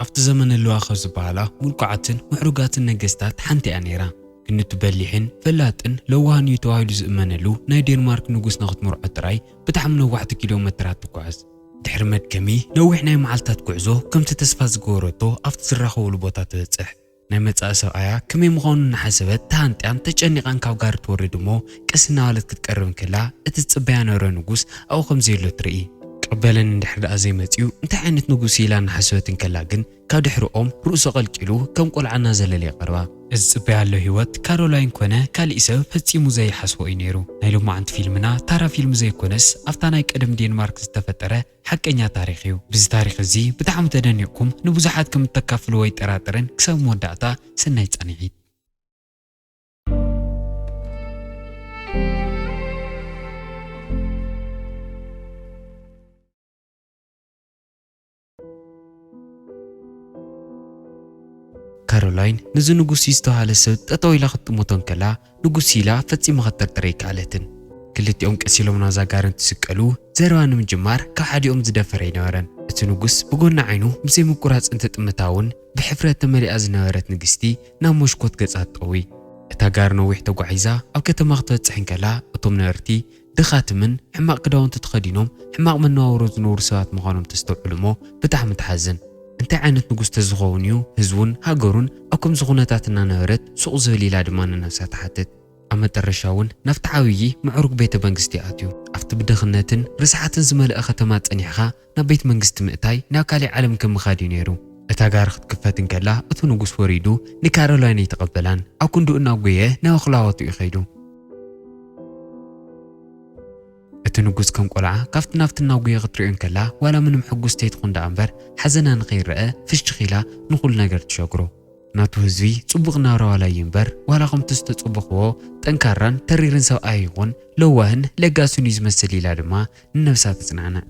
ኣብቲ ዘመነ ኣለዋ ካብ ዝበሃላ ምልኩዓትን ምዕሩጋትን ነገስታት ሓንቲ እያ ነይራ። ክንቱ በሊሕን ፈላጥን ለዋህን እዩ ተባሂሉ ዝእመነሉ ናይ ዴንማርክ ንጉስ ንኽትምርዖ ጥራይ ብጣዕሚ ነዋሕቲ ኪሎ ሜትራት ትጓዓዝ። ድሕሪ መድከሚ ነዊሕ ናይ መዓልታት ጉዕዞ፣ ከምቲ ተስፋ ዝገበረቶ ኣብቲ ዝራኸቡሉ ቦታ ትበጽሕ። ናይ መጻኢ ሰብኣያ ከመይ ምዃኑ እናሓሰበት ተሃንጥያን ተጨኒቓን ካብ ጋሪ ትወርድ እሞ፣ ቀስ እናበለት ክትቀርብ እንከላ እቲ ዝጽበያ ነበረ ንጉስ ኣብኡ ከም ዘየሎ ትርኢ። ቀበለን እንድሕር ደኣ ዘይመጽኡ እንታይ ዓይነት ንጉስ ኢላ እናሓሰበት እንከላ ግን ካብ ድሕሪኦም ርእሱ ቀልቂሉ ከም ቆልዓ እናዘለለ ይቐርባ። እዚ ዝጽበያ ዘሎ ህይወት ካሮላይን ኮነ ካሊእ ሰብ ፈጺሙ ዘይሓስቦ እዩ ነይሩ። ናይ ሎማዓንቲ ፊልምና ታራ ፊልም ዘይኮነስ ኣብታ ናይ ቀደም ዴንማርክ ዝተፈጠረ ሓቀኛ ታሪኽ እዩ። ብዚ ታሪኽ እዚ ብጣዕሚ ተደኒቕኩም ንብዙሓት ከም እተካፍልዎ ኣይጠራጠርን። ክሳብ መወዳእታ ሰናይ ጻንሒት። ካሮላይን ነዚ ንጉስ እዩ ዝተባህለ ሰብ ጠጠው ኢላ ክትጥምቶ እንከላ ንጉስ ኢላ ፈጺማ ክትጥርጥር ኣይከኣለትን። ክልቲኦም ቀስ ኢሎም ናብዛ ጋሪ እንትስቀሉ ዘረባ ንምጅማር ካብ ሓዲኦም ዝደፈረ ኣይነበረን። እቲ ንጉስ ብጎኒ ዓይኑ ብዘይ ምቁራጽ እንትጥምታ እውን ብሕፍረት ተመሊኣ ዝነበረት ንግስቲ ናብ መሽኮት ገጻ ትጠዊ። እታ ጋሪ ነዊሕ ተጓዒዛ ኣብ ከተማ ክትበጽሕ እንከላ እቶም ነበርቲ ድኻትምን ሕማቕ ክዳውንቲ ተኸዲኖም ሕማቕ መነባብሮ ዝነብሩ ሰባት ምዃኖም ተስተውዕሉ እሞ ብጣዕሚ ትሓዝን። እንታይ ዓይነት ንጉስ ተዝኸውን እዩ ህዝቡን ሃገሩን ኣብ ከምዚ ኩነታት እናነበረት ሱቕ ዝብል ኢላ ድማ ንነብሳ ትሓትት። ኣብ መጠረሻ እውን ናብቲ ዓብዪ ምዕሩግ ቤተ መንግስቲ ኣትዩ። ኣብቲ ብድኽነትን ርስሓትን ዝመልአ ከተማ ጸኒሕኻ ናብ ቤት መንግስቲ ምእታይ ናብ ካሊእ ዓለም ከም ምኻድ እዩ ነይሩ። እታ ጋሪ ክትክፈት እንከላ እቲ ንጉስ ወሪዱ ንካሮላይን ኣይተቐበላን። ኣብ ክንድኡ እናጎየ ናብ ኣኽላባቱ እዩ ከይዱ። እቲ ንጉስ ከም ቆልዓ ካብቲ ናብቲ እናጎየ ክትሪኦ እንከላ ዋላ ምንም ሕጉስ ተይትኹን ደኣ እምበር ሓዘና ንኸይረአ ፍሽኽ ኢላ ንኹሉ ነገር ትሸግሮ። ናቱ ህዝቢ ጽቡቕ ናብራ ዋላ እዩ እምበር ዋላ ከምቲ ዝተጸበኽዎ ጠንካራን ተሪርን ሰብኣይ ይኹን ለዋህን ለጋስን እዩ ዝመስል ኢላ ድማ ንነብሳ ተጽናንዕ።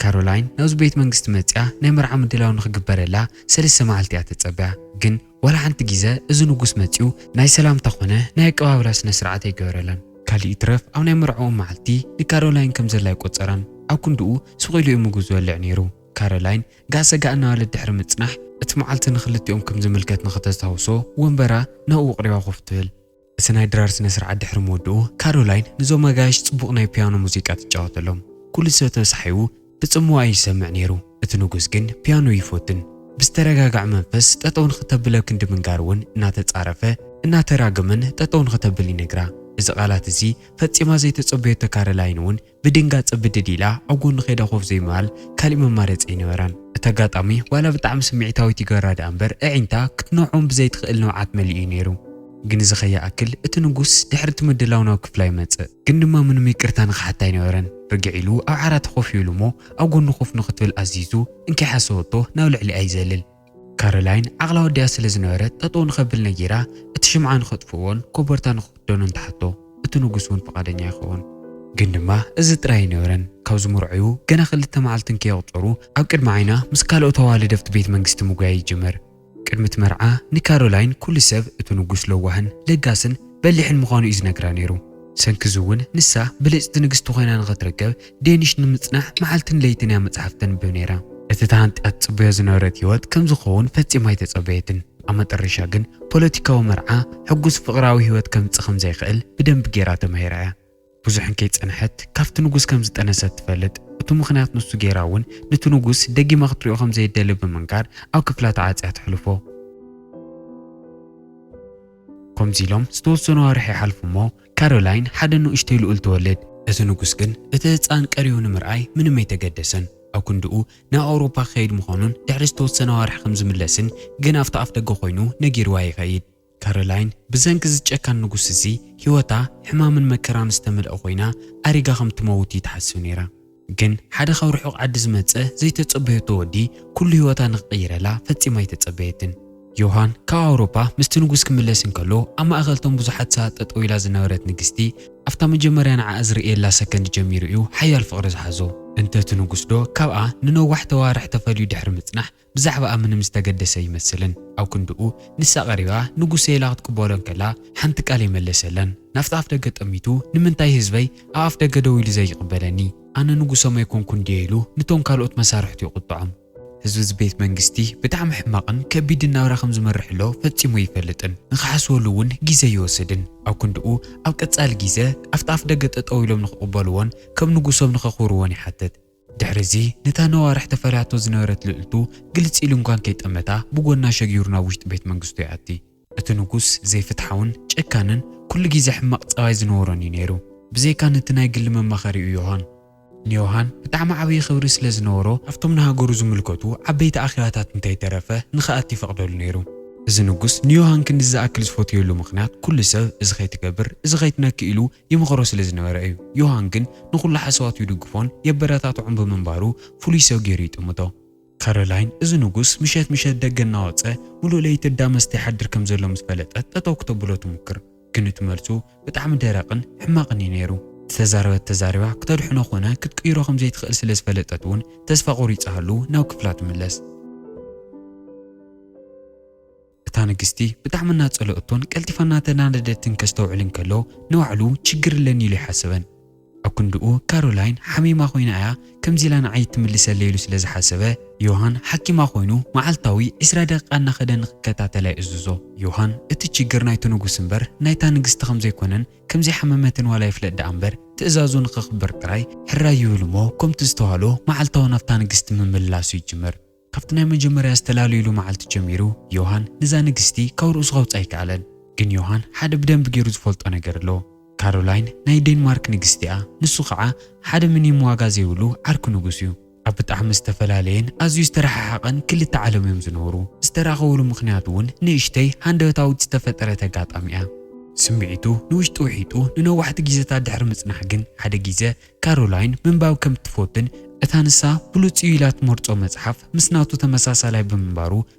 ካሮላይን ናብዚ ቤት መንግስቲ መጺኣ ናይ መርዓ ምድላው ንኽግበረላ ሰለስተ መዓልቲ እያ ተጸብያ። ግን ዋላ ሓንቲ ግዜ እዚ ንጉስ መጺኡ ናይ ሰላምታ ኾነ ናይ ኣቀባብላ ስነ ስርዓት ኣይገበረላን። ካልእ ይትረፍ ኣብ ናይ መርዕኦም መዓልቲ ንካሮላይን ከም ዘላ ኣይቆጸራን። ኣብ ክንድኡ ስቕ ኢሉ እዩ ምግቡ ዝበልዕ ነይሩ። ካሮላይን ጋሰጋ እናበለት ድሕሪ ምጽናሕ እቲ መዓልቲ ንኽልቲኦም ከም ዝምልከት ንኽተስታውሶ ወንበራ ናብኡ ኣቕሪባ ኮፍ ትብል። እቲ ናይ ድራር ስነ ስርዓት ድሕሪ ምውድኡ ካሮላይን ንዞም ኣጋይሽ ጽቡቕ ናይ ፒያኖ ሙዚቃ ትጫወተሎም። ኩሉ ሰብ ተበሳሒዉ ብጽምዋ እዩ ዝሰምዕ ነይሩ። እቲ ንጉስ ግን ፒያኖ ይፈቱን ብዝተረጋግዐ መንፈስ ጠጠው ንኽተብል ኣብ ክንዲ ምንጋር እውን እናተጻረፈ እናተራገመን ጠጠው ንኽተብል ይነግራ። እዚ ቃላት እዚ ፈጺማ ዘይተጸበየቶ ካሮላይን እውን ብድንጋጸ ብድድ ኢላ ኣብ ጎኑ ከይዳ ኮፍ ዘይምባል ካሊእ መማረጺ ኣይነበራን። እቲ ኣጋጣሚ ዋላ ብጣዕሚ ስምዒታዊት ይገብራ ደኣ እምበር ኣዒንታ ክትነዖም ብዘይትኽእል ንብዓት መሊኡ እዩ ነይሩ። ግን እዚ ከይኣክል እቲ ንጉስ ድሕሪ እቲ ምድላው ናብ ክፍላ ይመጽእ። ግን ድማ ምንም ይቅርታ ንኽሓታ ኣይነበረን። ርግዕ ኢሉ ኣብ ዓራት ኮፍ ይብል እሞ ኣብ ጎኑ ኮፍ ንኽትብል ኣዚዙ እንከይሓሰበቶ ናብ ልዕሊኣ ይዘልል። ካሮላይን ዓቕላ ወዲኣ ስለ ዝነበረት ጠጠው ንኸብል ነጊራ እቲ ሽምዓ ንኸጥፍእዎን ኮቦርታ ንኽክደኖን ትሓቶ። እቲ ንጉስ እውን ፍቓደኛ ይኸውን። ግን ድማ እዚ ጥራይ ኣይነበረን። ካብ ዝምርዐዩ ገና ክልተ መዓልቲ እንከየቑጸሩ ኣብ ቅድሚ ዓይና ምስ ካልኦት ኣዋልድ ኣብቲ ቤት መንግስቲ ምጉያይ ይጅምር። ቅድሚ እቲ መርዓ ንካሮላይን ኩሉ ሰብ እቲ ንጉስ ለዋህን ለጋስን በሊሕን ምዃኑ እዩ ዝነግራ ነይሩ። ሰንኪ እዚ እውን ንሳ ብልጽቲ ንግስቲ ኮይና ንኽትርከብ ዴኒሽ ንምጽናሕ መዓልትን ለይትን እያ መጽሓፍ ተንብብ ነይራ። እቲ ተሃንጥያ ትጽበዮ ዝነበረት ህይወት ከም ዝኸውን ፈጺማ ኣይተጸበየትን። ኣብ መጠረሻ ግን ፖለቲካዊ መርዓ ሕጉስ ፍቕራዊ ህይወት ከምጽእ ከም ዘይኽእል ብደንቢ ገይራ ተማሂራ እያ። ብዙሕ እንከይጸንሐት ካብቲ ንጉስ ከም ዝጠነሰት ትፈልጥ። እቲ ምኽንያት ንሱ ገይራ እውን ነቲ ንጉስ ደጊማ ክትሪኦ ከም ዘይደሊ ብምንጋር ኣብ ክፍላ ተዓጽያ ተሕልፎ። ከምዚ ኢሎም ዝተወሰኑ ኣዋርሕ ይሓልፉ እሞ ካሮላይን ሓደ ንእሽቶይ ልኡል ትወልድ። እቲ ንጉስ ግን እቲ ህጻን ቀሪቡ ንምርኣይ ምንም ኣይተገደሰን። ኣብ ክንድኡ ናብ ኣውሮፓ ክኸይድ ምዃኑን ድሕሪ ዝተወሰነ ኣዋርሕ ከም ዝምለስን ግን ኣብቲ ኣፍ ደገ ኮይኑ ነጊርዋ ይኸይድ። ካሮላይን ብሰንኪ እዚ ጨካን ንጉስ እዚ ህይወታ ሕማምን መከራን ዝተመልአ ኮይና ኣሪጋ ከም ትመውት እዩ ትሓስብ ነይራ። ግን ሓደ ካብ ርሑቕ ዓዲ ዝመጸ ዘይተጸበየቶ ወዲ ኩሉ ህይወታ ንኽቕይረላ ፈጺማ ኣይተጸበየትን። ዮሃን ካብ ኣውሮፓ ምስቲ ንጉስ ክምለስ እንከሎ ኣብ ማእከል እቶም ብዙሓት ሰባት ጠጠው ኢላ ዝነበረት ንግስቲ ኣብታ መጀመርያ ንዓኣ ዝርእየላ ሰከንድ ጀሚሩ እዩ ሓያል ፍቕሪ ዝሓዞ። እንተ እቲ ንጉስ ዶ ካብኣ ንነዋሕቲ ኣዋርሕ ተፈልዩ ድሕሪ ምጽናሕ ብዛዕባኣ ምንም ዝተገደሰ ኣይመስልን። ኣብ ክንድኡ ንሳ ቀሪባ ንጉሰ ኢላ ክትቅበሎ እንከላ ሓንቲ ቃል ኣይመለሰላን። ናብቲ ኣፍ ደገ ጠሚቱ ንምንታይ ህዝበይ ኣብ ኣፍ ደገ ደው ኢሉ ዘይቅበለኒ? ኣነ ንጉሶም ኣይኮንኩን ድየ ኢሉ ንቶም ካልኦት መሳርሕቱ ይቕጥዖም። ህዝቢ እዚ ቤት መንግስቲ ብጣዕሚ ሕማቕን ከቢድን ናብራ ከም ዝመርሕ ኣሎ ፈጺሙ ኣይፈልጥን። ንኽሓስበሉ እውን ግዜ ይወስድን። ኣብ ክንድኡ ኣብ ቀጻሊ ግዜ ኣብቲ ኣፍ ደገ ጠጠው ኢሎም ንኽቕበልዎን ከም ንጉሶም ንኸኽብርዎን ይሓትት። ድሕሪ እዚ ነታ ነዋርሕ ተፈርያቶ ዝነበረት ልዕልቱ ግልጽ ኢሉ እንኳን ከይጠመታ ብጎና ሸጊሩ ናብ ውሽጢ ቤት መንግስቱ ይኣቲ። እቲ ንጉስ ዘይፍትሓውን ጨካንን ኩሉ ግዜ ሕማቕ ጸባይ ዝነበሮን እዩ ነይሩ። ብዘይካ ነቲ ናይ ግሊ መማኸሪኡ ዮሃን። ንዮሃን ብጣዕሚ ዓብዪ ክብሪ ስለ ዝነበሮ ኣብቶም ንሃገሩ ዝምልከቱ ዓበይቲ ኣኼባታት እንተይተረፈ ንኽኣቲ ይፈቕደሉ ነይሩ። እዚ ንጉስ ንዮሃን ክንዲ ዝኣክል ዝፈትየሉ ምኽንያት ኩሉ ሰብ እዚ ከይትገብር እዚ ከይትነኪ ኢሉ ይምኽሮ ስለ ዝነበረ እዩ። ዮሃን ግን ንኹሉ ሓሳባቱ ይድግፎን የበረታትዖን ብምንባሩ ፍሉይ ሰብ ገይሩ ይጥምቶ። ካሮላይን እዚ ንጉስ ምሸት ምሸት ደገ እናወጸ ሙሉእ ለይቲ እዳ መስተ ይሓድር ከም ዘሎ ምስ ፈለጠት ጠጠው ክተብሎ ትሙክር። ግን እቲ መልሱ ብጣዕሚ ደረቕን ሕማቕን እዩ ነይሩ። ዝተዛረበት ተዛሪባ ክተድሕኖ ኮነ ክትቅይሮ ከም ዘይትኽእል ስለ ዝፈለጠት እውን ተስፋ ቆሪጻ ሃሉ ናብ ክፍላ ትምለስ። እታ ንግስቲ ብጣዕሚ እናጸለኦቶን ቀልጢፋ እናተናደደትን ከስተውዕል እንከሎ ንባዕሉ ችግር ኣለኒ ኢሉ ይሓሰበን። ኣብ ክንድኡ ካሮላይን ሓሚማ ኮይና እያ ከምዚ ኢላ ንዓይ ትምልሰለይ ኢሉ ስለ ዝሓሰበ ዮሃን ሓኪማ ኮይኑ መዓልታዊ ዕስራ ደቂቃ እናኸደ ንክከታተላ ይእዝዞ። ዮሃን እቲ ችግር ናይቲ ንጉስ እምበር ናይታ ንግስቲ ከም ዘይኮነን ከም ዘይሓመመትን ዋላ ይፍለጥ ደኣ እምበር ትእዛዙ ንኸኽብር ጥራይ ሕራይ ይብል እሞ ከምቲ ዝተዋህሎ መዓልታዊ ናብታ ንግስቲ ምምልላሱ ይጅምር። ካብቲ ናይ መጀመርያ ዝተላለዩሉ መዓልቲ ጀሚሩ ዮሃን ነዛ ንግስቲ ካብ ርእሱ ከውጽኣ ኣይከኣለን። ግን ዮሃን ሓደ ብደንቢ ገይሩ ዝፈልጦ ነገር ኣሎ። ካሮላይን ናይ ዴንማርክ ንግስቲ እያ። ንሱ ኸዓ ሓደ ምንም ዋጋ ዘይብሉ ዓርኪ ንጉስ እዩ። ኣብ ብጣዕሚ ዝተፈላለየን ኣዝዩ ዝተረሓሓቐን ክልተ ዓለም እዮም ዝነብሩ። ዝተራኸብሉ ምኽንያት እውን ንእሽተይ ሃንደበታዊት ዝተፈጠረት ኣጋጣሚ እያ። ስምዒቱ ንውሽጡ ውሒጡ ንነዋሕቲ ግዜታት ድሕሪ ምጽናሕ ግን ሓደ ግዜ ካሮላይን ምንባብ ከም እትፈቱን እታ ንሳ ብሉጽ እዩ ኢላ ትመርጾ መጽሓፍ ምስ ናቱ ተመሳሳላይ ብምንባሩ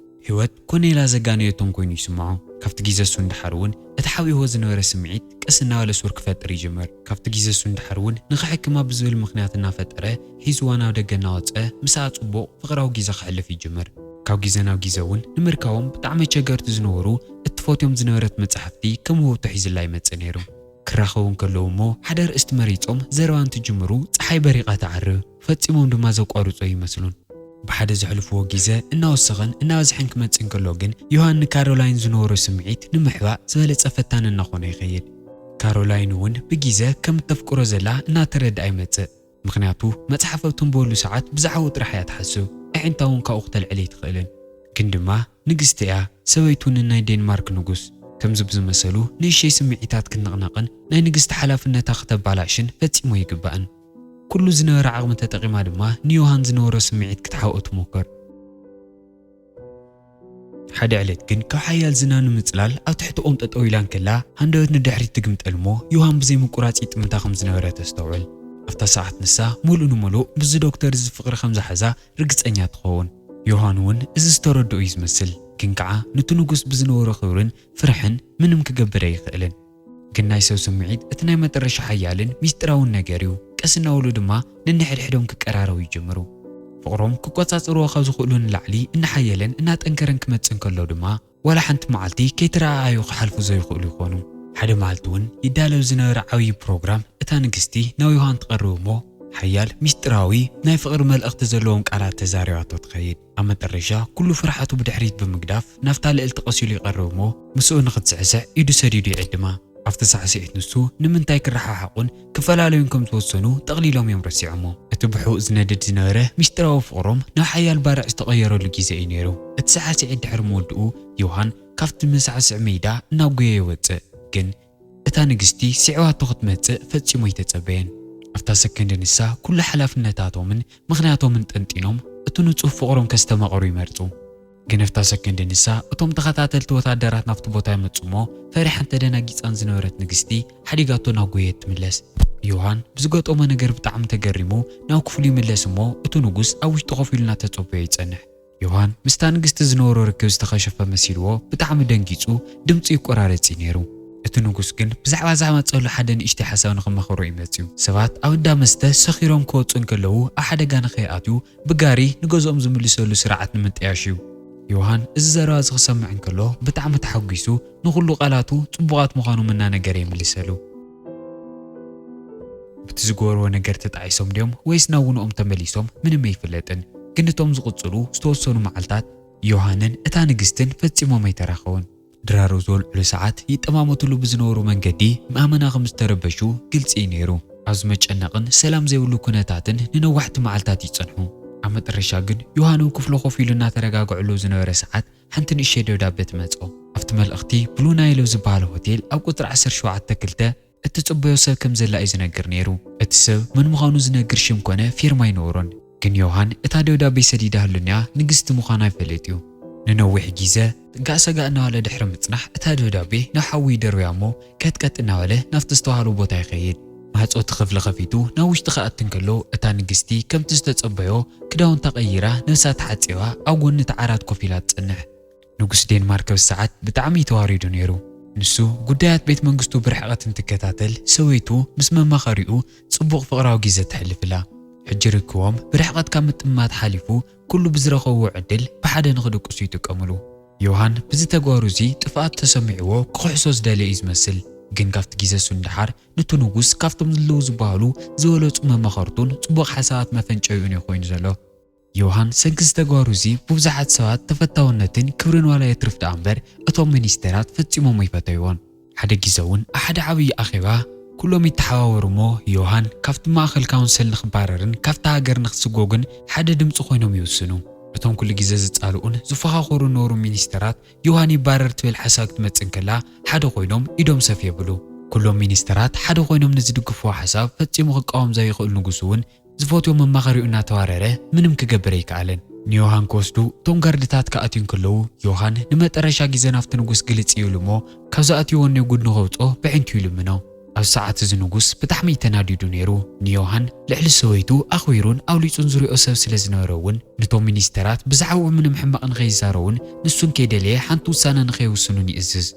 ህይወት ኮነ ኢላ ዘጋነየቶም ኮይኑ ይስምዖ። ካብቲ ግዜ እሱ ንደሓር እውን እቲ ሓቢእዎ ዝነበረ ስምዒት ቀስ እናበለ ሱር ክፈጥር ይጅምር። ካብቲ ግዜ እሱ ንደሓር እውን ንኽሕክማ ብዝብል ምኽንያት እናፈጠረ ሒዝዋ ናብ ደገ እናወፀ ምስኣ ፅቡቕ ፍቕራዊ ግዜ ከሕልፍ ይጅምር። ካብ ግዜ ናብ ግዜ እውን ንምርካቦም ብጣዕሚ ኣቸገርቲ ዝነበሩ እትፈትዮም ዝነበረት መጻሕፍቲ ከም ውህብቶ ሒዝላ ይመጽእ ነይሩ። ክራኸቡ እንከለዉ እሞ ሓደ ኣርእስቲ መሪጾም ዘረባ እንትጅምሩ ጸሓይ በሪቓ ትዓርብ፣ ፈጺሞም ድማ ዘቋርጹ ኣይመስሉን። ብሓደ ዘሕልፍዎ ግዜ እናወሰኸን እናበዝሐን ክመጽእ እንከሎ ግን ዮሃን ንካሮላይን ዝነበሮ ስምዒት ንምሕባእ ዝበለጸ ፈታኒ እናኾነ ይኸይድ። ካሮላይን እውን ብግዜ ከም እተፍቅሮ ዘላ እናተረድኣ ይመጽእ። ምኽንያቱ መጽሓፍ ኣብ ተንብበሉ ሰዓት ብዛዕባኡ ጥራሕ እያ ትሓስብ፣ ኣዒንታ እውን ካብኡ ክተልዕል ኣይትኽእልን። ግን ድማ ንግስቲ እያ፣ ሰበይቱ ንናይ ዴንማርክ ንጉስ። ከምዚ ብዝመሰሉ ንእሽተይ ስምዒታት ክትንቕነቕን ናይ ንግስቲ ሓላፍነታ ክተባላሽን ፈጺሙ ኣይግባእን። ኩሉ ዝነበራ ዓቕሚ ተጠቒማ ድማ ንዮሃን ዝነበሮ ስምዒት ክትሓብኦ ትሞክር። ሓደ ዕለት ግን ካብ ሓያል ዝናብ ንምጽላል ኣብ ትሕቲ ኦም ጠጠው ኢላ እንከላ ሃንደበት ንድሕሪት ትግምጠል እሞ ዮሃን ብዘይ ምቁራጽ ይጥምታ ከም ዝነበረ ተስተውዕል። ኣብታ ሰዓት ንሳ ሙሉእ ንሙሉእ ብዚ ዶክተር እዚ ፍቕሪ ከም ዝሓዛ ርግጸኛ ትኸውን። ዮሃን እውን እዚ ዝተረድኦ እዩ ዝመስል፣ ግን ከኣ ነቲ ንጉስ ብዝነበሮ ክብርን ፍርሕን ምንም ክገብር ኣይኽእልን። ግን ናይ ሰብ ስምዒት እቲ ናይ መጠረሻ ሓያልን ሚስጥራውን ነገር እዩ። ቀስ እናበሉ ድማ ነንሕድሕዶም ክቀራረቡ ይጅምሩ። ፍቕሮም ክቆጻጸርዎ ካብ ዝኽእሉ ንላዕሊ እናሓየለን እናጠንከረን ክመጽእ እንከሎ ድማ ዋላ ሓንቲ መዓልቲ ከይተረኣኣዩ ክሓልፉ ዘይኽእሉ ይኾኑ። ሓደ መዓልቲ እውን ይዳለብ ዝነበረ ዓብዪ ፕሮግራም እታ ንግስቲ ናብ ዮሃን ትቐርብ እሞ ሓያል ሚስጥራዊ ናይ ፍቕሪ መልእኽቲ ዘለዎም ቃላት ተዛሪባቶ ትኸይድ። ኣብ መጠረሻ ኩሉ ፍርሓቱ ብድሕሪት ብምግዳፍ ናብታ ልዕልቲ ቀስ ኢሉ ይቐርብ እሞ ምስኡ ንኽትስዕስዕ ኢዱ ሰዲዱ ይዕድማ። ኣብቲ ሳዕስዒት ንሱ ንምንታይ ክረሓሓቑን ክፈላለዩን ከም ዝወሰኑ ጠቕሊሎም እዮም ረሲዖሞ። እቲ ብሕቡእ ዝነድድ ዝነበረ ሚስጥራዊ ፍቕሮም ናብ ሓያል ባርዕ ዝተቐየረሉ ግዜ እዩ ነይሩ። እቲ ሳዕስዒት ድሕሪ ምውድኡ ዮሃን ካብቲ መሳዕስዒ ሜዳ እናጎየ ይወጽእ። ግን እታ ንግስቲ ስዒባቶ ክትመጽእ ፈጺሙ ኣይተጸበየን። ኣብታ ሰከንድ ንሳ ኩሉ ሓላፍነታቶምን ምኽንያቶምን ጠንጢኖም እቲ ንጹህ ፍቕሮም ከስተማቕሩ ይመርጹ። ግን ኣብታ ሰከንድ ንሳ እቶም ተኸታተልቲ ወታደራት ናብቲ ቦታ ይመጹ እሞ ፈሪሓን ተደናጊጻን ዝነበረት ንግስቲ ሓዲጋቶ ናብ ጎየት ትምለስ። ዮሃን ብዝገጠሞ ነገር ብጣዕሚ ተገሪሙ ናብ ክፍሉ ይምለስ እሞ እቲ ንጉስ ኣብ ውሽጢ ኮፍ ኢሉ እናተጸበዮ ይጸንሕ። ዮሃን ምስታ ንግስቲ ዝነበሮ ርክብ ዝተኸሸፈ መሲልዎ ብጣዕሚ ደንጊጹ ድምጹ ይቆራረጽ እዩ ነይሩ። እቲ ንጉስ ግን ብዛዕባ ዝመጸሉ ሓደ ንእሽተይ ሓሳብ ንኽመኸሮ እዩ መጺኡ። ሰባት ኣብ እንዳ መስተ ሰኺሮም ክወጹ እንከለዉ ኣብ ሓደጋ ንኸይኣትዩ ብጋሪ ንገዝኦም ዝምልሰሉ ስርዓት ንምጥያሽ እዩ። ዮሃን እዚ ዘረባ እዚ ክሰምዕ እንከሎ ብጣዕሚ ተሓጒሱ ንኹሉ ቃላቱ ጽቡቓት ምዃኖም እናነገረ ይምልሰሉ። ብቲ ዝገበርዎ ነገር ተጣዒሶም ድዮም ወይስ ናብ ውንኦም ተመሊሶም ምንም ኣይፍለጥን። ግን እቶም ዝቕጽሉ ዝተወሰኑ መዓልታት ዮሃንን እታ ንግስትን ፈጺሞም ኣይተራኸቡን። ድራር ኣብ ዝበልዕሉ ሰዓት ይጠማመቱሉ ብዝነበሩ መንገዲ ኣመና ከም ዝተረበሹ ግልጺ እዩ ነይሩ። ኣብ ዝመጨነቕን ሰላም ዘይብሉ ኩነታትን ንነዋሕቲ መዓልታት ይጸንሑ። ኣብ መጠረሻ ግን ዮሃን ኣብ ክፍሉ ኮፍ ኢሉ እናተረጋግዐሉ ዝነበረ ሰዓት ሓንቲ ንእሽተይ ደብዳቤ ትመጾ። ኣብቲ መልእኽቲ ብሉ ናይል ኣብ ዝበሃል ሆቴል ኣብ ቁጽሪ ዓሰርተ ሸውዓተ ክልተ እትጽበዮ ሰብ ከም ዘላ እዩ ዝነግር ነይሩ። እቲ ሰብ መን ምዃኑ ዝነግር ሽም ኮነ ፊርማ ኣይነበሮን። ግን ዮሃን እታ ደብዳቤ ሰዲዳሉ እያ ንግስቲ ምዃና ይፈልጥ እዩ። ንነዊሕ ግዜ ጋእ ሰጋእ እናበለ ድሕሪ ምጽናሕ እታ ደብዳቤ ናብ ሓዊ ይደርብያ እሞ ቀጥቀጥ እናበለ ናብቲ ዝተባህሎ ቦታ ይኸይድ። ማዕጾ እቲ ክፍሊ ከፊቱ ናብ ውሽጢ ክኣቲ እንከሎ እታ ንግስቲ ከምቲ ዝተጸበዮ ክዳውንታ ቀይራ ነብሳ ተሓጺባ ኣብ ጎኒ እቲ ዓራት ኮፍ ኢላ ትጸንሕ። ንጉስ ዴንማርክ በዚ ሰዓት ብጣዕሚ እዩ ተዋሪዱ ነይሩ። ንሱ ጉዳያት ቤት መንግስቱ ብርሕቐት እንትከታተል ሰበይቱ ምስ መማኸሪኡ ጽቡቕ ፍቕራዊ ግዜ ተሕልፍላ። ሕጂ ርክቦም ብርሕቐት ካብ ምጥማት ሓሊፉ ኩሉ ብዝረኸብዎ ዕድል ብሓደ ንኽድቅሱ ይጥቀምሉ። ዮሃን ብዚ ተግባሩ እዚ ጥፍኣት ተሰሚዕዎ ክኽሕሶ ዝደለየ እዩ ዝመስል። ግን ካብቲ ግዜ እሱ ንደሓር ንቱ ንጉስ ካብቶም ዝልው ዝበሃሉ ዝበለጹ መማኸርቱን ጽቡቕ ሓሳባት መፈንጨይኡን እዩ ኮይኑ ዘሎ። ዮሃን ሰንኪ ዝተግባሩ እዚ ብብዙሓት ሰባት ተፈታውነትን ክብርን ዋላ የትርፍ ደኣ እምበር እቶም ሚኒስተራት ፈጺሞም ኣይፈተይዎን። ሓደ ግዜ እውን ኣብ ሓደ ዓብዪ ኣኼባ ኩሎም ይተሓባበሩ እሞ ዮሃን ካብቲ ማእኸል ካውንስል ንኽባረርን ካብታ ሃገር ንኽስጎግን ሓደ ድምፂ ኮይኖም ይውስኑ። እቶም ኩሉ ግዜ ዝጻልኡን ዝፈኻኸሩ ነበሩ ሚኒስተራት ዮሃን ይባረር ትብል ሓሳብ ክትመጽእ እንከላ ሓደ ኮይኖም ኢዶም ሰፍ የብሉ። ኩሎም ሚኒስተራት ሓደ ኮይኖም ንዝድግፍዎ ሓሳብ ፈጺሙ ክቃወም ዘይኽእል ንጉስ እውን ዝፈትዮ መማኸሪኡ እናተባረረ ምንም ክገብር ኣይከኣለን። ንዮሃን ክወስዱ እቶም ጋርድታት ክኣትዩ እንከለዉ ዮሃን ንመጠረሻ ግዜ ናብቲ ንጉስ ግልጽ ይብል እሞ ካብ ዝኣትዩ ወኔ ጉድ ንኸውፅኦ ብዕንኪ ይልምኖ። ኣብ ሰዓት እዚ ንጉስ ብጣዕሚ እዩ ተናዲዱ ነይሩ። ንዮሃን ልዕሊ ሰበይቱ ኣኽቢሩን ኣውሊጹን ዝሪኦ ሰብ ስለ ዝነበረ እውን ነቶም ሚኒስተራት ብዛዕባኡ ምንም ሕማቕ ንኸይዛረቡን ንሱን ከይደለየ ሓንቲ ውሳነ ንኸይውስኑን ይእዝዝ።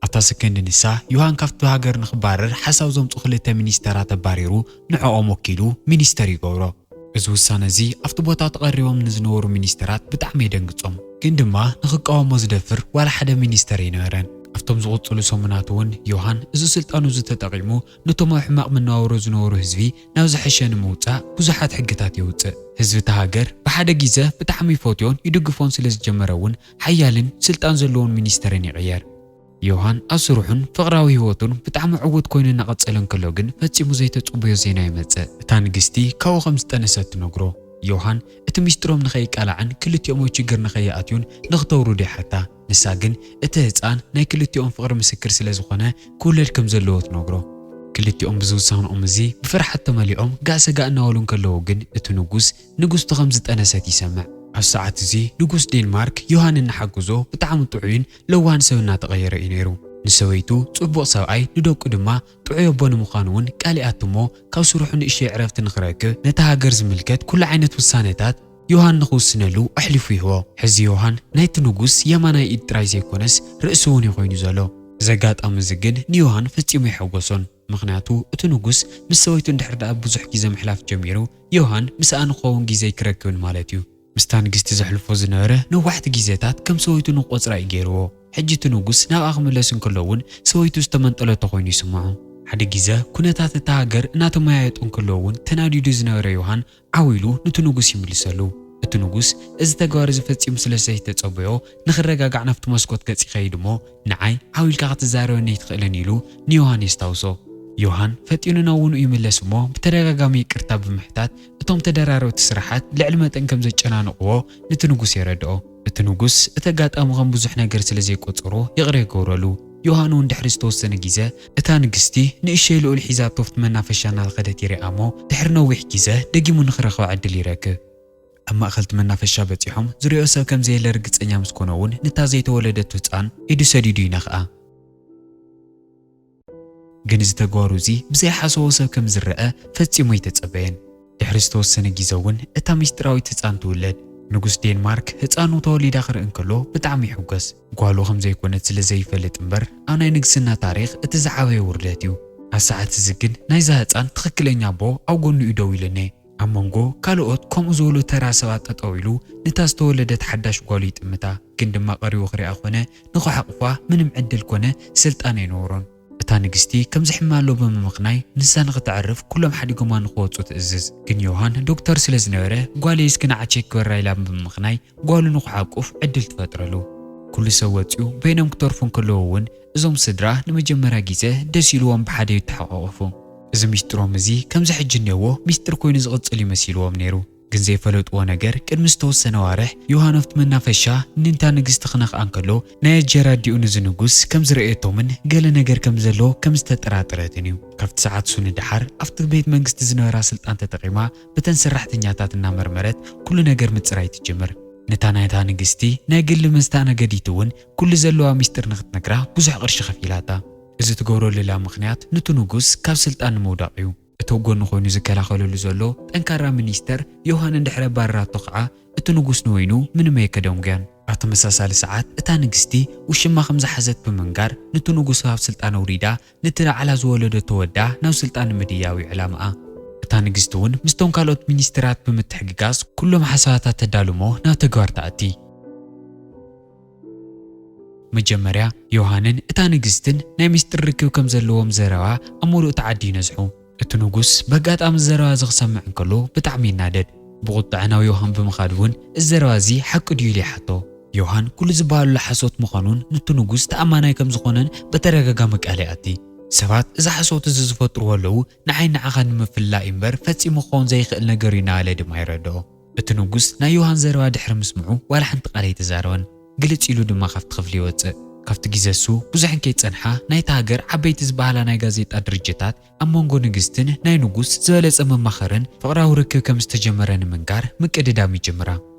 ኣብታ ሰከንድ ንሳ ዮሃን ካብቲ ሃገር ንኽባረር ሓሳብ ዘምፁ ክልተ ሚኒስተራት ኣባሪሩ ንዕኦም ወኪሉ ሚኒስተር ይገብሮ። እዚ ውሳነ እዚ ኣብቲ ቦታ ተቐሪቦም ንዝነበሩ ሚኒስተራት ብጣዕሚ የደንግጾም። ግን ድማ ንኽቃወሞ ዝደፍር ዋላ ሓደ ሚኒስተር ኣይነበረን። ኣብቶም ዝቕጽሉ ሰሙናት እውን ዮሃን እዚ ስልጣኑ እዚ ተጠቒሙ ነቶም ኣብ ሕማቕ መነባብሮ ዝነበሩ ህዝቢ ናብ ዝሐሸ ንምውጻእ ብዙሓት ሕግታት የውጽእ። ህዝቢ እታ ሃገር ብሓደ ግዜ ብጣዕሚ ይፈትዮን ይድግፎን ስለ ዝጀመረ እውን ሓያልን ስልጣን ዘለዎን ሚኒስተርን ይቕየር። ዮሃን ኣብ ስርሑን ፍቕራዊ ህይወቱን ብጣዕሚ ዕዉት ኮይኑ እናቐጸለ እንከሎ ግን ፈጺሙ ዘይተጽብዮ ዜና ይመጽእ። እታ ንግስቲ ካብኡ ከም ዝጠነሰት ትነግሮ። ዮሃን እቲ ሚስጥሮም ንኸይቃላዕን ክልቲኦም ኣብ ችግር ንኸይኣትዩን ንኽተውርዶ ይሓታ። ንሳ ግን እቲ ህጻን ናይ ክልቲኦም ፍቕሪ ምስክር ስለ ዝኾነ ክውለድ ከም ዘለዎ ትነግሮ። ክልቲኦም ብዝውሳንኦም እዚ ብፍርሓት ተመሊኦም ጋእ ሰጋእ እናበሉ እንከለዉ ግን እቲ ንጉስ ንግስቱ ከም ዝጠነሰት ይሰምዕ። ኣብ ሰዓት እዚ ንጉስ ዴንማርክ ዮሃን እናሓገዞ ብጣዕሚ ጥዑይን ለዋህን ሰብ እናተቐየረ እዩ ነይሩ። ንሰበይቱ ጽቡቕ ሰብኣይ፣ ንደቁ ድማ ጥዑይ ኣቦ ንምዃኑ እውን ቃል ይኣቱ እሞ ካብ ስርሑ ንእሽተይ ዕረፍቲ ንኽረክብ ነታ ሃገር ዝምልከት ኩሉ ዓይነት ውሳነታት ዮሃን ንኽውስነሉ ኣሕሊፉ ይህቦ። ሕዚ ዮሃን ናይቲ ንጉስ የማናይ ኢድ ጥራይ ዘይኮነስ ርእሲ እውን እዩ ኮይኑ ዘሎ። እዚ ኣጋጣሚ እዚ ግን ንዮሃን ፈጺሙ የሐጎሶን። ምኽንያቱ እቲ ንጉስ ምስ ሰበይቱ እንድሕር ደኣ ብዙሕ ግዜ ምሕላፍ ጀሚሩ ዮሃን ምስኣ ንክኸውን ግዜ ኣይክረክብን ማለት እዩ። ምስታ ንግስቲ ዘሕልፎ ዝነበረ ነዋሕቲ ግዜታት ከም ሰበይቱ ንክቆጽራ እዩ ገይርዎ። ሕጂ እቲ ንጉስ ናብኣ ክምለስ እንከሎ እውን ሰበይቱ ዝተመንጠለቶ ኮይኑ ይስምዖ። ሓደ ግዜ ኩነታት እታ ሃገር እናተመያየጡ እንከለዉ እውን ተናዲዱ ዝነበረ ዮሃን ዓው ኢሉ ንቲ ንጉስ ይምልሰሉ። እቲ ንጉስ እዚ ተግባር እዚ ፈጺሙ ስለ ዘይተጸበዮ ንኽረጋጋዕ ናብቲ መስኮት ገጽ ይኸይድ እሞ ንዓይ ዓው ኢልካ ክትዛረበኒ ኣይትኽእልን ኢሉ ንዮሃን የስታውሶ። ዮሃን ፈጢኑ ናብ ውንኡ ይምለስ እሞ ብተደጋጋሚ ይቅርታ ብምሕታት እቶም ተደራረብቲ ስራሓት ልዕሊ መጠን ከም ዘጨናንቕዎ ንቲ ንጉስ የረድኦ። እቲ ንጉስ እቲ ኣጋጣሚ ከም ብዙሕ ነገር ስለ ዘይቆጸሮ ይቕረ ይገብረሉ። ዮሃን እውን ድሕሪ ዝተወሰነ ግዜ እታ ንግስቲ ንእሽተይ ልኡል ሒዛቶ ኣብቲ መናፈሻ እናኸደት ይሪኣ እሞ ድሕሪ ነዊሕ ግዜ ደጊሙ ንኽረኽባ ዕድል ይረክብ። ኣብ ማእኸል እቲ መናፈሻ በጺሖም ዝሪኦ ሰብ ከም ዘየለ ርግጸኛ ምስ ኮነ እውን ንታ ዘይተወለደት ህጻን ኢዱ ሰዲዱ ይነኽኣ። ግን እዚ ተግባሩ እዚ ብዘይሓሰቦ ሰብ ከም ዝረአ ፈጺሙ ኣይተጸበየን። ድሕሪ ዝተወሰነ ግዜ እውን እታ ምስጢራዊት ህጻን ትውለድ። ንጉስ ዴንማርክ ህጻኑ ተወሊዳ ክርኢ እንከሎ ብጣዕሚ ይሕጎስ። ጓሉ ከም ዘይኮነት ስለ ዘይፈልጥ እምበር ኣብ ናይ ንግስና ታሪኽ እቲ ዝዓበየ ውርደት እዩ። ኣብ ሰዓት እዚ ግን ናይዛ ህጻን ትኽክለኛ ኣቦ ኣብ ጎኑ እዩ ደው ኢሉ እኔ። ኣብ መንጎ ካልኦት ከምኡ ዝበሉ ተራ ሰባት ጠጠው ኢሉ ነታ ዝተወለደት ሓዳሽ ጓሉ ይጥምታ። ግን ድማ ቀሪቡ ክሪኣ ኮነ ንኽሓቕፋ ምንም ዕድል ኮነ ስልጣን ኣይነበሮን። እታ እታ ንግስቲ ከምዚ ሕማም ኣሎ ብምምኽናይ፣ ንሳ ንኽተዕርፍ ኩሎም ሓዲጎማ ንኽወጹ ትእዝዝ። ግን ዮሃን ዶክተር ስለ ዝነበረ፣ ጓለይ እስኪ ንዓ ቼክ ክበራ ኢላ ብምምኽናይ፣ ጓሉ ንኽሓቁፍ ዕድል ትፈጥረሉ። ኩሉ ሰብ ወጺኡ በይኖም ክተርፉ እንከለዉ እውን፣ እዞም ስድራ ንመጀመርያ ግዜ ደስ ኢልዎም ብሓደ ይተሓቋቐፉ። እዚ ሚስጥሮም እዚ ከምዚ ሕጂ እኒኦዎ ሚስጥር ኮይኑ ዝቕጽል እዩ መሲልዎም ነይሩ። ግን ዘይፈለጥዎ ነገር፣ ቅድሚ ዝተወሰነ ዋርሕ ዮሃን ኣብቲ መናፈሻ ንንታ ንግስቲ ክነኽኣ እንከሎ፣ ናይ ኣጀራ ኣዲኡ ንዚ ንጉስ ከም ዝረእየቶምን ገለ ነገር ከም ዘሎ ከም ዝተጠራጠረትን እዩ። ካብቲ ሰዓት እሱ ንደሓር ኣብቲ ቤት መንግስቲ ዝነበራ ስልጣን ተጠቒማ ብተን ሰራሕተኛታት እናመርመረት ኩሉ ነገር ምጽራይ ትጅምር። ነታ ናይታ ንግስቲ ናይ ግሊ መስተኣናገዲት እውን ኩሉ ዘለዋ ሚስጥር ንኽትነግራ ብዙሕ ቅርሺ ከፊላታ። እዚ ትገብረሉ ዘላ ምኽንያት ንቱ ንጉስ ካብ ስልጣን ንምውዳቕ እዩ። እቲ ኣብ ጎኑ ኮይኑ ዝከላኸለሉ ዘሎ ጠንካራ ሚኒስተር ዮሃን እንድሕር ኣባረራቶ ኸዓ፣ እቲ ንጉስ ንወይኑ ምንም ኣየከደንጉያን። ኣብ ተመሳሳሊ ሰዓት፣ እታ ንግስቲ ውሽማ ከም ዝሓዘት ብምንጋር፣ ንቱ ንጉስ ካብ ስልጣን ኣውሪዳ፣ ነቲ ንዓላ ዝወለደቶ ወዳ ናብ ስልጣን ንምድያብ እዩ ዕላምኣ። እታ ንግስቲ እውን ምስቶም ካልኦት ሚኒስትራት ብምትሕግጋዝ፣ ኩሎም ሓሳባታ ተዳሉ እሞ ናብ ተግባር ትኣቲ። መጀመርያ፣ ዮሃንን እታ ንግስትን ናይ ሚስጥር ርክብ ከም ዘለዎም ዘረባ ኣብ ምሉእ እቲ ዓዲ ይነዝሑ። እቲ ንጉስ በጋጣሚ ዘረባ እዚ ክሰምዕ እንከሎ ብጣዕሚ ይናደድ። ብቑጥዐ ናብ ዮሃን ብምኻድ እውን፣ "እዚ ዘረባ እዚ ሓቂ ድዩ?" ኢሉ ይሓቶ። ዮሃን ኩሉ ዝበሃለሉ ሓሶት ምዃኑን ንቱ ንጉስ ተኣማናይ ከም ዝኾነን ብተደጋጋሚ ቃል ይኣቲ። ሰባት እዚ ሓሶት እዚ ዝፈጥርዎ ኣለዉ፣ ንዓይ ንዓኻ ንምፍላይ እምበር ፈጺሙ ክኸውን ዘይኽእል ነገር እዩ እናበለ ድማ የረድኦ። እቲ ንጉስ ናይ ዮሃን ዘረባ ድሕሪ ምስምዑ ዋላ ሓንቲ ቃል ኣይተዛረበን። ግልጽ ኢሉ ድማ ካብቲ ክፍሊ ይወጽእ። ካብቲ ግዜ እሱ ብዙሕ እንከይጸንሓ ናይታ ሃገር ዓበይቲ ዝበሃላ ናይ ጋዜጣ ድርጅታት ኣብ መንጎ ንግስትን ናይ ንጉስ ዝበለጸ መማኸርን ፍቕራዊ ርክብ ከም ዝተጀመረ ንምንጋር ምቅድዳም ይጅምራ።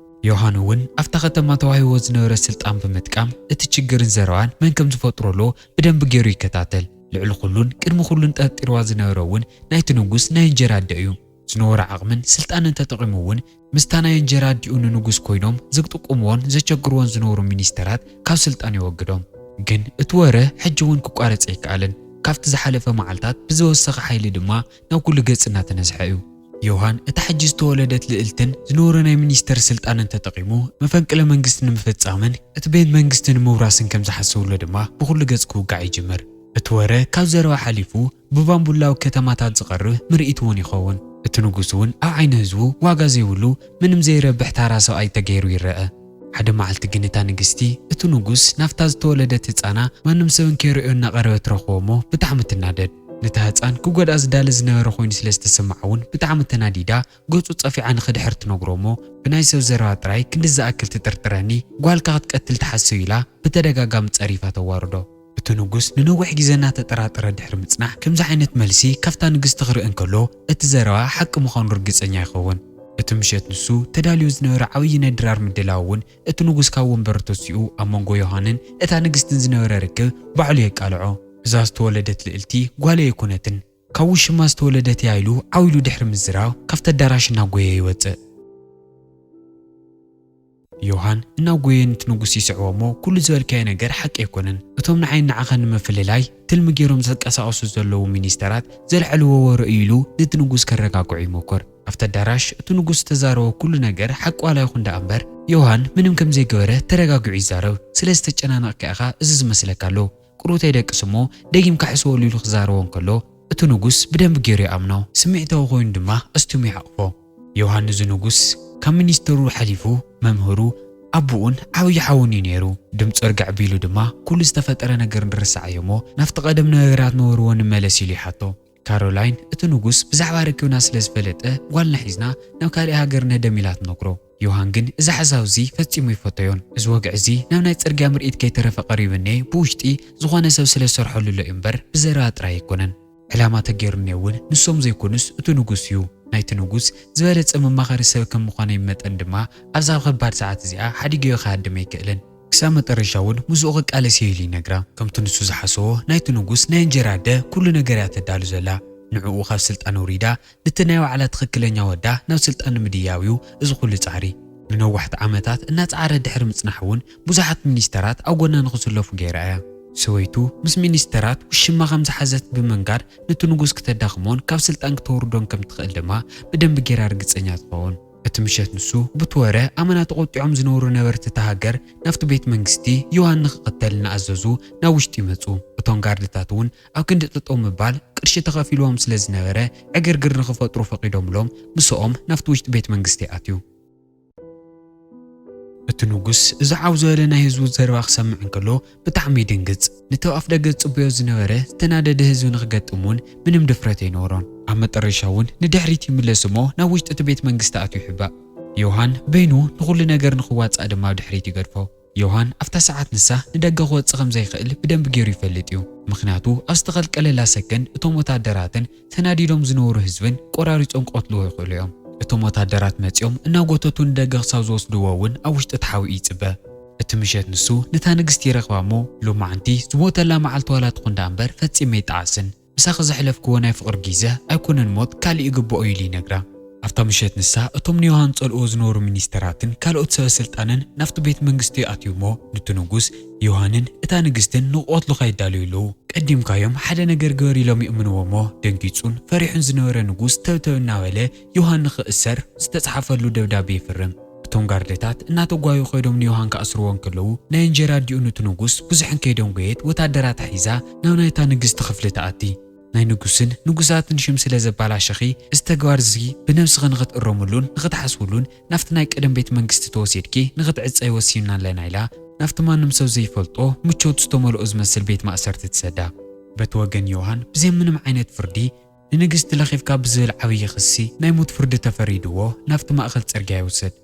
ዮሃን እውን ኣብታ ከተማ ተዋሂብዎ ዝነበረ ስልጣን ብምጥቃም እቲ ችግርን ዘረባን መን ከም ዝፈጥሮ ኣሎ ብደንቢ ገይሩ ይከታተል። ልዕሊ ኩሉን ቅድሚ ኩሉን ጠርጢርዋ ዝነበረ እውን ናይቲ ንጉስ ናይ እንጀራ ኣደ እዩ። ዝነበሮ ዓቕምን ስልጣንን ተጠቒሙ እውን ምስታ ናይ እንጀራ ኣዲኡ ንንጉስ ኮይኖም ዝጥቅምዎን ዘቸግርዎን ዝነበሩ ሚኒስተራት ካብ ስልጣን የወግዶም። ግን እቲ ወረ ሕጂ እውን ክቋረጽ ኣይከኣልን። ካብቲ ዝሓለፈ መዓልታት ብዝወሰኸ ሓይሊ ድማ ናብ ኩሉ ገጽ እናተነዝሐ እዩ። ዮሃን እታ ሕጂ ዝተወለደት ልእልትን ዝነበሮ ናይ ሚኒስተር ስልጣንን ተጠቒሙ መፈንቅለ መንግስቲ ንምፍጻምን እቲ ቤት መንግስቲ ንምውራስን ከም ዝሓሰብሎ ድማ ብኹሉ ገጽ ክውጋዕ ይጅምር። እቲ ወረ ካብ ዘረባ ሓሊፉ ብባምቡላዊ ከተማታት ዝቐርብ ምርኢት እውን ይኸውን። እቲ ንጉስ እውን ኣብ ዓይኒ ህዝቡ ዋጋ ዘይብሉ ምንም ዘይረብሕ ታራ ሰብኣይ ተገይሩ ይረአ። ሓደ መዓልቲ ግን እታ ንግስቲ እቲ ንጉስ ናብታ ዝተወለደት ህጻና ማንም ሰብ እንከይርእዮ እናቐረበት ትረኽቦ እሞ ብጣዕሚ ትናደድ። ነታ ህጻን ክጎድኣ ዝዳለ ዝነበረ ኮይኑ ስለ ዝተሰምዓ እውን ብጣዕሚ ተናዲዳ ገጹ ጸፊዓ ንኽድሕር ትነግሮ እሞ ብናይ ሰብ ዘረባ ጥራይ ክንዲ ዝኣክል ትጥርጥረኒ ጓልካ ክትቀትል ትሓስብ ኢላ ብተደጋጋሚ ጸሪፋ ተዋርዶ። እቲ ንጉስ ንነዊሕ ግዜ እናተጠራጠረ ድሕሪ ምጽናሕ፣ ከምዚ ዓይነት መልሲ ካብታ ንግስቲ ክርኢ እንከሎ፣ እቲ ዘረባ ሓቂ ምዃኑ ርግጸኛ ይኸውን። እቲ ምሸት ንሱ ተዳልዩ ዝነበረ ዓብዪ ናይ ድራር ምድላው እውን እቲ ንጉስ ካብ ወንበሩ ተሲኡ ኣብ መንጎ ዮሃንን እታ ንግስትን ዝነበረ ርክብ ባዕሉ የቃልዖ። እዛ ዝተወለደት ልእልቲ ጓለይ ኣይኮነትን፣ ካብ ውሽማ ዝተወለደት እያ ኢሉ ዓው ኢሉ ድሕሪ ምዝራብ ካብቲ ኣዳራሽ እናጎየ ይወጽእ። ዮሃን እናጎየ ነቲ ንጉስ ይስዕቦ እሞ፣ "ኩሉ ዝበልካዮ ነገር ሓቂ ኣይኮነን። እቶም ንዓይን ንዓኻን ንምፍልላይ ትልሚ ገይሮም ዝንቀሳቐሱ ዘለዉ ሚኒስተራት ዘልዐልዎ ወረ እዩ" ኢሉ ነቲ ንጉስ ከረጋግዖ ይሞክር። ኣብቲ ኣዳራሽ እቲ ንጉስ ዝተዛረቦ ኩሉ ነገር ሓቂ ዋላ ይኹን ደኣ እምበር፣ ዮሃን ምንም ከም ዘይገበረ ተረጋጊዑ ይዛረብ። "ስለ ዝተጨናነቕካ ኢኻ እዚ ዝመስለካ ኣሎ። ቁሩብ ተይደቅስ እሞ ደጊምካ ሕሰበሉ" ኢሉ ክዛረቦ እንከሎ፣ እቲ ንጉስ ብደንቢ ገይሩ ይኣምኖ። ስምዒታዊ ኮይኑ ድማ ኣስቲሙ ይሓቕፎ። ዮሃን እዚ ንጉስ ካብ ሚኒስተሩ ሓሊፉ መምህሩ፣ ኣቦኡን ዓብዪ ሓዉን እዩ ነይሩ። ድምፁ እርግዕ ቢሉ ድማ ኩሉ ዝተፈጠረ ነገር ንርሳዓዮ እሞ ናብቲ ቀደም ነገራት ነበርዎ ንመለስ ኢሉ ይሓቶ። ካሮላይን፣ እቲ ንጉስ ብዛዕባ ርክብና ስለ ዝፈለጠ ጓልና ሒዝና ናብ ካልእ ሃገር ንህደም ኢላ ትነግሮ። ዮሃን ግን እዚ ሓሳብ እዚ ፈጺሙ ኣይፈተዮን። እዚ ወግዒ እዚ ናብ ናይ ጽርግያ ምርኢት ከይተረፈ ቀሪቡኒ፣ ብውሽጢ ዝኾነ ሰብ ስለ ዝሰርሐሉ ኣሎ እዩ እምበር ብዘረባ ጥራይ ኣይኮነን። ዕላማ ተገይሩኒ እውን ንሶም ዘይኮኑስ እቲ ንጉስ እዩ። ናይቲ ንጉስ ዝበለጸ መማኸሪ ሰብ ከም ምዃነይ መጠን ድማ ኣብዛ ከባድ ሰዓት እዚኣ ሓዲገዮ ክሃድም ኣይክእልን። ክሳብ መጠረሻ እውን ምስኡ ክቃለስ እየ ኢሉ ይነግራ። ከምቲ ንሱ ዝሓሰቦ ናይቲ ንጉስ ናይ እንጀራ ኣደ ኩሉ ነገር እያ ተዳሉ ዘላ። ንዕኡ ካብ ስልጣን ኣውሪዳ ነቲ ናይ ባዕላ ትኽክለኛ ወዳ ናብ ስልጣን ንምድያብ እዩ እዚ ኩሉ ጻዕሪ። ንነዋሕቲ ዓመታት እናጸዓረ ድሕሪ ምጽናሕ እውን ብዙሓት ሚኒስተራት ኣብ ጎና ንኽስለፉ ገይራ እያ። ሰበይቱ ምስ ሚኒስተራት ውሽማ ከም ዝሓዘት ብምንጋር ነቲ ንጉስ ክተዳኽሞን ካብ ስልጣን ክተውርዶን ከም ትኽእል ድማ ብደንቢ ገይራ ርግጸኛ ትኸውን። እቲ ምሸት ንሱ፣ ብቲ ወረ ኣመና ተቖጢዖም ዝነበሩ ነበርቲ እታ ሃገር ናብቲ ቤት መንግስቲ ዮሃን ንኽኽተል እናኣዘዙ ናብ ውሽጢ ይመጹ። እቶም ጋርድታት እውን ኣብ ክንዲ ጠጠው ምባል ቅርሺ ተኸፊልዎም ስለ ዝነበረ ዕግርግር ንኽፈጥሩ ፈቒዶምሎም ምስኦም ናብቲ ውሽጢ ቤት መንግስቲ ኣትዩ። እቲ ንጉስ እዚ ዓው ዝበለ ናይ ህዝቡ ዘረባ ክሰምዕ እንከሎ ብጣዕሚ ይድንግጽ። ነቲ ኣብ ኣፍ ደገ ዝጽበዮ ዝነበረ ዝተናደደ ህዝቢ ንኽገጥም እውን ምንም ድፍረት ኣይነበሮን። ኣብ መጠረሻ እውን ንድሕሪት ይምለስ እሞ ናብ ውሽጢ እቲ ቤት መንግስቲ ኣትዩ ይሕባእ። ዮሃን በይኑ ንኹሉ ነገር ንኽዋጻእ ድማ ኣብ ድሕሪት ይገድፎ። ዮሃን ኣብታ ሰዓት ንሳ ንደገ ክወጽእ ከም ዘይክእል ብደንቢ ገይሩ ይፈልጥ እዩ። ምኽንያቱ ኣብ ዝተኸልቀለላ ሰከንድ እቶም ወታደራትን ተናዲዶም ዝነበሩ ህዝብን ቆራሪጾም ክቐትልዎ ይኽእሉ እዮም። እቶም ወታደራት መጺኦም እናጎተቱ ንደገ ክሳብ ዝወስድዎ እውን ኣብ ውሽጢ ተሓቢኡ ይጽበ። እቲ ምሸት ንሱ ነታ ንግስቲ ይረኽባ እሞ፣ ሎማዓንቲ ዝሞተላ መዓልቲ ዋላ ትኹን ደኣ እምበር ፈጺመ ኣይጠዓስን። ምሳኺ ዘሕለፍክዎ ናይ ፍቕሪ ግዜ ኣይኮነን ሞት፣ ካልእ ይግብኦ ኢሉ ይነግራ። ኣብታ ምሸት ንሳ እቶም ንዮሃን ጸልእዎ ዝነበሩ ሚኒስተራትን ካልኦት ሰበ ስልጣንን ናብቲ ቤት መንግስቲ ይኣትዩ እሞ፣ ንቲ ንጉስ ዮሃንን እታ ንግስትን ንክቐትሉኻ ይዳለዩ ኣለዉ። ቀዲምካዮም ሓደ ነገር ግበር ኢሎም ይእምንዎ እሞ፣ ደንጊጹን ፈሪሑን ዝነበረ ንጉስ ተብተብ እናበለ ዮሃን ንኽእሰር ዝተጻሕፈሉ ደብዳቤ ይፍርም። እቶም ጋርደታት እናተጓዩ ከይዶም ንዮሃን ክኣስርዎ እንከለዉ፣ ናይ እንጀራ ኣዲኡ ንቲ ንጉስ ብዙሕ እንከይደንጎየት ወታደራታ ሒዛ ናብ ናይታ ንግስቲ ክፍሊ ትኣቲ። ናይ ንጉስን ንጉሳትን ሽም ስለ ዘባላሸኺ፣ እዚ ተግባር እዚ ብነብስኺ ንኽትእረምሉን ንኽትሓስብሉን ናብቲ ናይ ቀደም ቤት መንግስቲ ተወሲድኪ ንኽትዕጸይ ወሲንና ኣለና ኢላ ናብቲ ማንም ሰብ ዘይፈልጦ ምቾት ዝተመልኦ ዝመስል ቤት ማእሰርቲ ትሰዳ። በቲ ወገን ዮሃን ብዘይ ምንም ዓይነት ፍርዲ ንንግስቲ ለኺፍካ ብዝብል ዓብዪ ክሲ ናይ ሞት ፍርዲ ተፈሪድዎ ናብቲ ማእከል ጽርግያ ይውሰድ።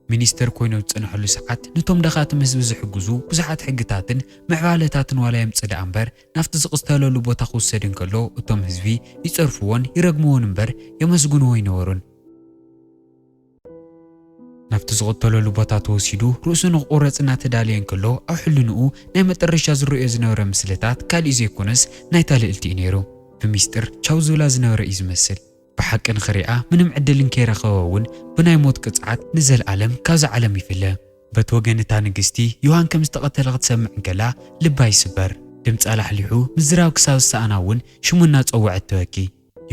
ሚኒስተር ኮይኑ ኣብ ዝጸንሐሉ ሰዓት ነቶም ደኻትም ህዝቢ ዝሕግዙ ብዙሓት ሕግታትን ምዕባለታትን ዋላ የምጽእ ደኣ እምበር ናብቲ ዝቕተለሉ ቦታ ክውሰድ እንከሎ እቶም ህዝቢ ይጸርፍዎን ይረግምዎን እምበር የመስግንዎ ኣይነበሩን። ናብቲ ዝቕተለሉ ቦታ ተወሲዱ ርእሱ ንኽቑረጽ እናተዳለየ እንከሎ ኣብ ሕልንኡ ናይ መጠረሻ ዝረእዮ ዝነበረ ምስልታት ካሊእ ዘይኮነስ ናይታ ልእልቲ እዩ ነይሩ። ብሚስጥር ቻው ዝብላ ዝነበረ እዩ ዝመስል። ብሓቂ ንኽሪኣ ምንም ዕድል እንከይረኸበ እውን ብናይ ሞት ቅጽዓት ንዘልኣለም ካብዛ ዓለም ይፍለ። በቲ ወገን እታ ንግስቲ ዮሃን ከም ዝተቐተለ ክትሰምዕ እንከላ ልባ ይስበር። ድምጻ ላሕሊሑ ምዝራብ ክሳብ ዝሰኣና እውን ሽሙ እናጸወዐት ትበኪ።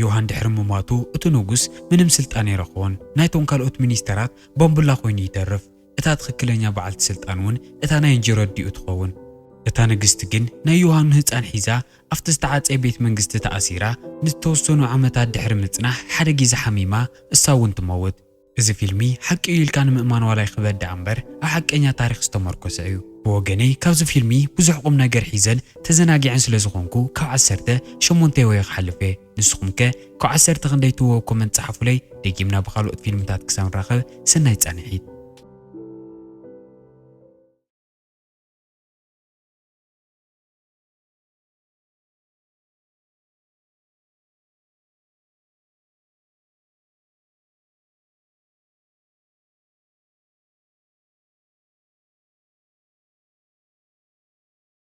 ዮሃን ድሕሪ ምሟቱ እቲ ንጉስ ምንም ስልጣን ኣይረኸቦን። ናይቶም ካልኦት ሚኒስተራት ባምቡላ ኮይኑ ይተርፍ። እታ ትኽክለኛ በዓልቲ ስልጣን እውን እታ ናይ እንጀሮ ኣዲኡ ትኸውን። እታ ንግስቲ ግን ናይ ዮሃን ህጻን ሒዛ ኣብቲ ዝተዓጸየ ቤት መንግስቲ ተኣሲራ ንዝተወሰኑ ዓመታት ድሕሪ ምጽናሕ ሓደ ግዜ ሓሚማ እሳ እውን ትመውት። እዚ ፊልሚ ሓቂ እዩ ኢልካ ንምእማን ዋላ ይኽበድ ደኣ እምበር ኣብ ሓቀኛ ታሪኽ ዝተመርኮሰ እዩ። ብወገነይ ካብዚ ፊልሚ ብዙሕ ቁም ነገር ሒዘን ተዘናጊዐን ስለ ዝኾንኩ ካብ ዓሰርተ ሸሞንተ ወይ ክሓልፍ እየ። ንስኹም ከ ካብ ዓሰርተ ክንደይ ትህብዎ ኮመንት ጸሓፉለይ። ደጊምና ብኻልኦት ፊልምታት ክሳብ ንራኸብ ሰናይ ጻንሒት።